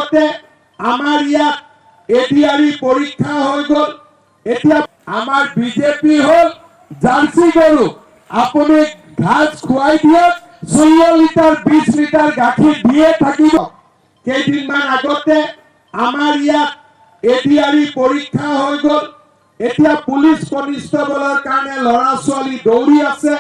আগতে আমাৰ ইয়াত এডিআৰই পৰীক্ষা হৈ গ'ল। এতিয়া আমাৰ বিজেপি হ'ল জাৰ্চি গৰু। আপুনি ঘাঁহ খুৱাই দিয়ক, 16 লিটাৰ, 20 লিটাৰ গাখীৰ দিয়ে থাকিব। কেইদিনমান আগতে আমাৰ ইয়াত এডিআৰই পৰীক্ষা হৈ গ'ল। এতিয়া পুলিচ কনিষ্টবলৰ কাৰণে ল'ৰা ছোৱালী দৌৰি আছে।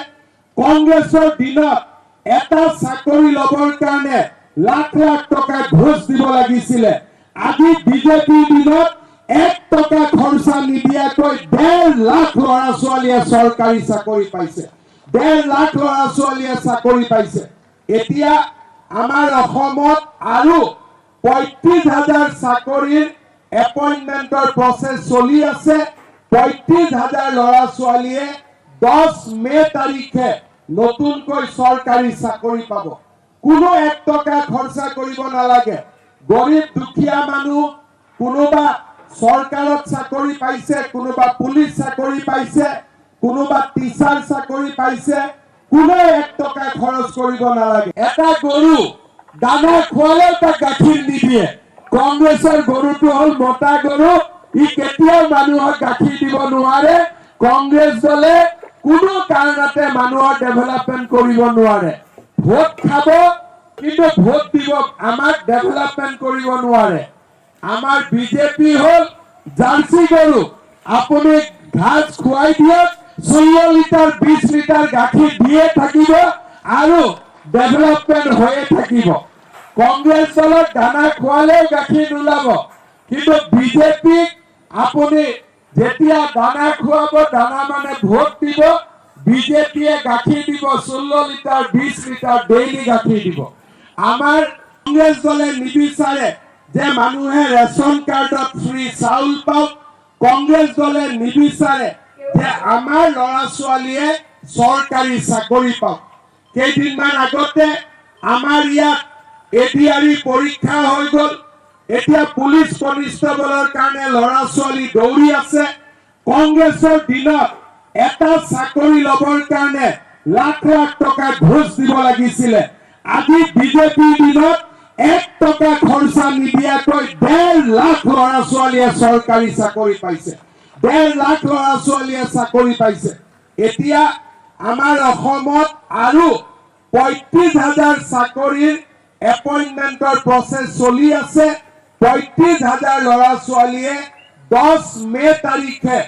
কংগ্ৰেছৰ দিনত এটা চাকৰি ল'বৰ কাৰণে লাখ লাখ টকা ঘোচ দিব লাগিছিলে। আজি বিজেপিৰ দিনত 1 টকা খৰচা নিদিয়াকৈ 1.5 লাখ ল'ৰা ছোৱালীয়ে চৰকাৰী চাকৰি পাইছে। 1.5 লাখ ল'ৰা ছোৱালীয়ে চাকৰি পাইছে। এতিয়া আমাৰ অসমত আৰু 35 হাজাৰ চাকৰিৰ এপইণ্টমেণ্টৰ প্ৰচেছ চলি আছে। 35 হাজাৰ ল'ৰা ছোৱালীয়ে 10 মে তাৰিখে নতুনকৈ চৰকাৰী চাকৰি পাব। কোনো 1 টকা খৰচা কৰিব নালাগে। গৰীব দুখীয়া মানুহ, কোনোবা চৰকাৰত চাকৰি পাইছে, কোনোবা পুলিচ চাকৰি পাইছে, কোনোবা টিচাৰ চাকৰি পাইছে, কোনেও 1 টকা খৰচ কৰিব নালাগে। এটা গৰু দানা খোৱালেও তাক গাখীৰ নিদিয়ে। কংগ্ৰেছৰ গৰুটো হ'ল মতা গৰু, ই কেতিয়াও মানুহক গাখীৰ দিব নোৱাৰে। কংগ্ৰেছ দলে কোনো কাৰণতে মানুহৰ ডেভেলপমেণ্ট কৰিব নোৱাৰে। ভোট খাব, কিন্তু ভোট দিব, আমাক ডেভেলপমেণ্ট কৰিব নোৱাৰে। আমাৰ বিজেপি হ'ল জাৰ্চি গৰু। আপুনি ঘাঁহ খুৱাই দিয়ক, 16 লিটাৰ, 20 লিটাৰ গাখীৰ দিয়ে থাকিব আৰু ডেভেলপমেণ্ট হৈয়ে থাকিব। কংগ্ৰেছ দলক দানা খুৱালেও গাখীৰ নোলাব, কিন্তু বিজেপিক আপুনি যেতিয়া দানা খুৱাব, দানা মানে ভোট দিব, বিজেপিয়ে গাখীৰ দিব। 16 লিটাৰ, 20 লিটাৰ ডেইলি গাখীৰ দিব। আমাৰ কংগ্ৰেছ দলে নিবিচাৰে যে মানুহে ৰেচন কাৰ্ডত ফ্ৰী চাউল পাওক। কংগ্ৰেছ দলে নিবিচাৰে যে আমাৰ ল'ৰা ছোৱালীয়ে চৰকাৰী চাকৰি পাওক। কেইদিনমান আগতে আমাৰ ইয়াত এডিআৰই পৰীক্ষা হৈ গ'ল। এতিয়া পুলিচ কনিষ্টবলৰ কাৰণে ল'ৰা ছোৱালী দৌৰি আছে। কংগ্ৰেছৰ দিনত এটা চাকৰি ল'বৰ কাৰণে লাখ লাখ টকা ঘোচ দিব লাগিছিলে। আজি বিজেপিৰ দিনত 1 টকা খৰচা নিদিয়াকৈ 1.5 লাখ ল'ৰা ছোৱালীয়ে চৰকাৰী চাকৰি পাইছে। 1.5 লাখ ল'ৰা ছোৱালীয়ে চাকৰি পাইছে। এতিয়া আমাৰ অসমত আৰু 35 হাজাৰ চাকৰিৰ এপইণ্টমেণ্টৰ প্ৰচেছ চলি আছে। 35 হাজাৰ ল'ৰা ছোৱালীয়ে 10 মে তাৰিখে